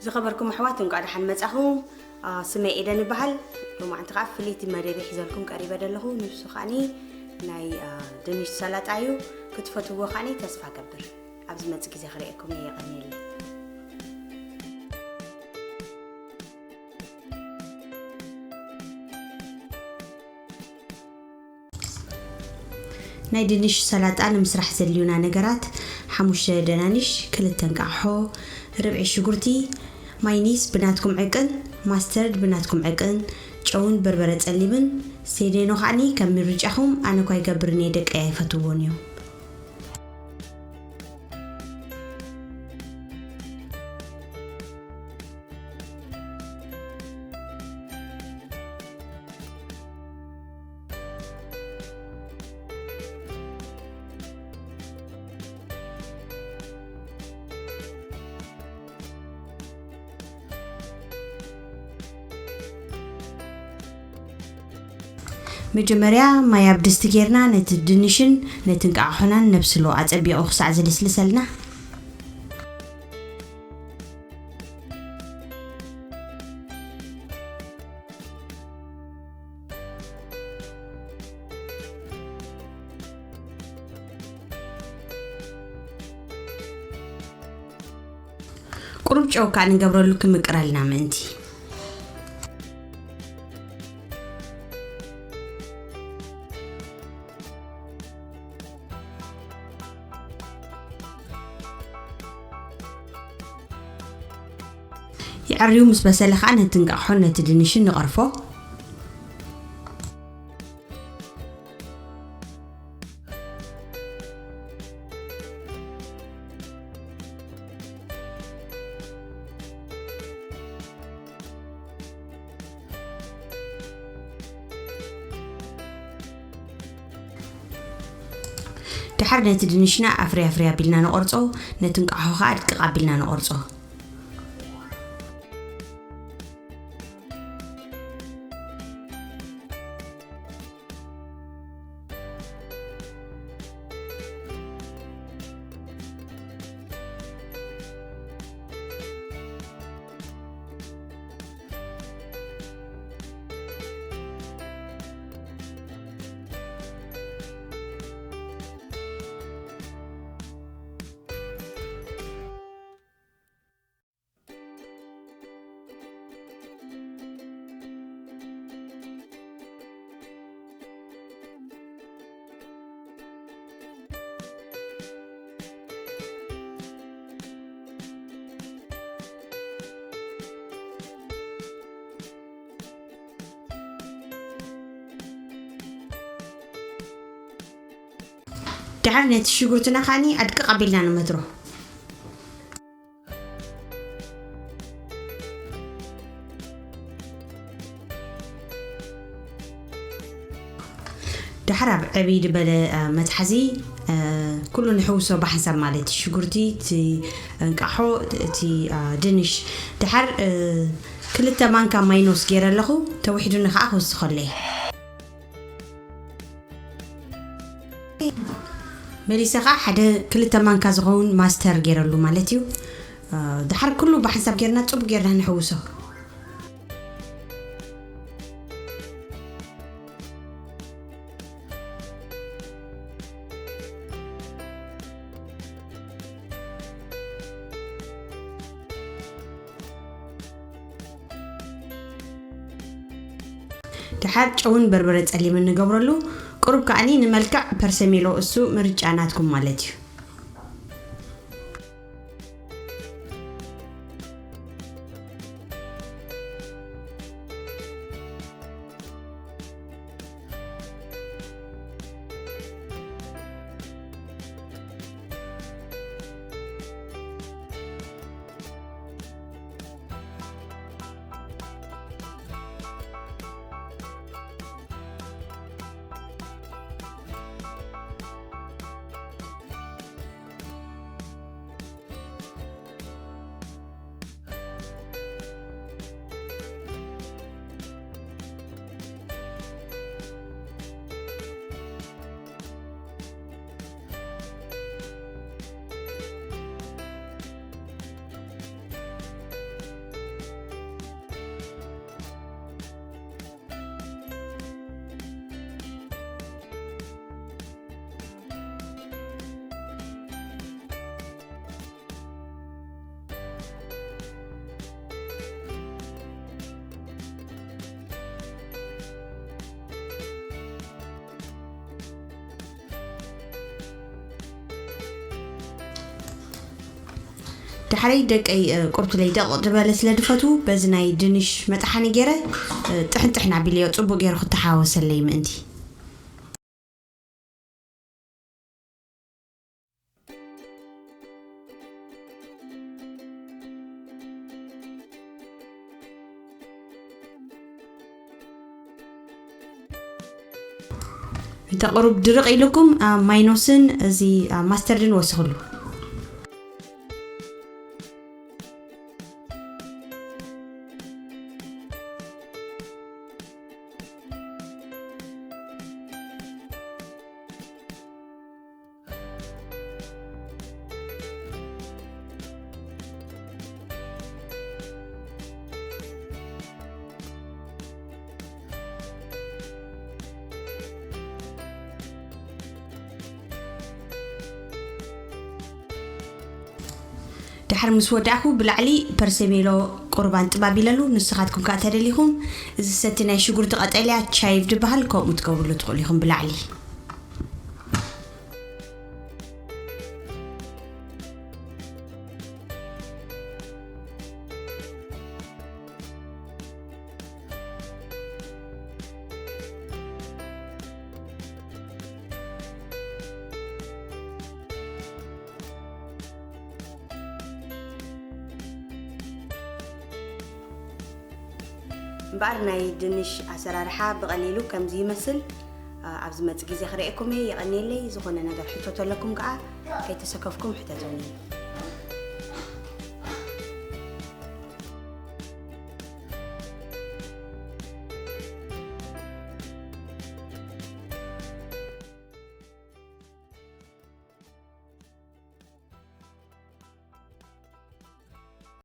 ዝኸበርኩም ኣሕዋት፣ እንኳዕ ደሓን መጻኹም። ስመይ ኤደን ይበሃል። ሎማዓንቲ ከዓ ፍልይቲ መደብ ሒዘልኩም ቀሪበ ዘለኹ። ንሱ ከዓኒ ናይ ድንሽ ሰላጣ እዩ። ክትፈትዎ ከዓኒ ተስፋ ገብር። ኣብዚ መጽእ ግዜ ክርእየኩም እየ። የቐንየለይ። ናይ ድንሽ ሰላጣ ንምስራሕ ዘድልዩና ነገራት፣ ሓሙሽተ ደናንሽ፣ ክልተ እንቃቕሖ፣ ርብዒ ሽጉርቲ፣ ማይኒስ ብናትኩም ዕቅን፣ ማስተርድ ብናትኩም ዕቅን፣ ጨውን በርበረ ጸሊምን፣ ሴዴኖ ከዓኒ ከም ምርጫኹም። ኣነ እኳ ይገብርን እየ፣ ደቀይ ኣይፈትዎን እዮም። መጀመርያ ማይ ኣብ ድስቲ ጌርና ነቲ ድንሽን ነቲ እንቃቕሖናን ነብስሎ፣ ኣጸቢቑ ክሳዕ ዝልስልሰልና። ቁሩብ ጨው ከዓ ንገብረሉ ክምቅረልና ምእንቲ። የዕርዩ ምስ በሰለ ከዓ ነቲ እንቃቕሖን ነቲ ድንሽን ንቐርፎ። ደሓር ነቲ ድንሽና ኣፍርያ ኣፍርያ ኣቢልና ንቖርጾ፣ ነቲ እንቃሖ ኸኣ ድቅቕ ኣቢልና ንቖርጾ። ደሓር ነቲ ሽጉርትና ኻኒ ኣድቅቕ ኣቢልና ንመትሮ። ደሓር ኣብ ዕብይ ዝበለ፣ እ፣ መትሓዚ፣ እ፣ ኩሉ ንሕውሶ ብሓንሳብ ማለት ሽጉርቲ፣ እቲ እንቃሖ፣ እቲ፣ እ፣ ድንሽ። ደሓር፣ እ፣ ክልተ ማንካ ማይኖስ ገይረ ኣለኹ፣ ተውሒዱኒ ኸዓ ክውስኸለይ። መሊሰ ኸዓ ሓደ ክልተ ማንካ ዝኸውን ማስተር ገይረሉ ማለት እዩ። እ፣ ደሓር ኩሉ ብሓንሳብ ጌርና ጽቡቅ ጌርና ንሕውሶ። ደሓር ጨውን በርበረ ጸሊምን ንገብረሉ። ቁሩብ ከኣኒ ንመልክዕ ፐርሰሜሎ፣ እሱ ምርጫ ናትኩም ማለት እዩ። ዳሕረይ ደቀይ ቁርብትለይ ደቕቕ ዝበለ ስለ ድፈቱ በዚ ናይ ድንሽ መጥሓኒ ገይረ ጥሕን ጥሕን ኣቢለዮ ጽቡቕ ገይሩ ክተሓወሰለይ ምእንቲ። እንተ ቁሩብ ድርቕ ኢልኩም ማይኖስን እዚ ማስተርድን ወስኽሉ። ድሓር ምስ ወዳእኩ ብላዕሊ ፐርሰሜሎ ቁርባን ጥባብ ኢለሉ። ንስኻትኩም ከኣ ተደሊኹም እዚ ሰቲ ናይ ሽጉርቲ ቀጠልያ ቻይቭ ድበሃል ከምኡ ትገብርሉ ትኽእሉ ኢኹም ብላዕሊ። እምበኣር ናይ ድንሽ ኣሰራርሓ ብቐሊሉ ከምዚ ይመስል። ኣብ ዝመጽእ ግዜ ክርእየኩም እየ። የቐንየለይ። ዝኾነ ነገር ሕቶ ተለኩም ከኣ ከይተሰከፍኩም ሕተቱኒ።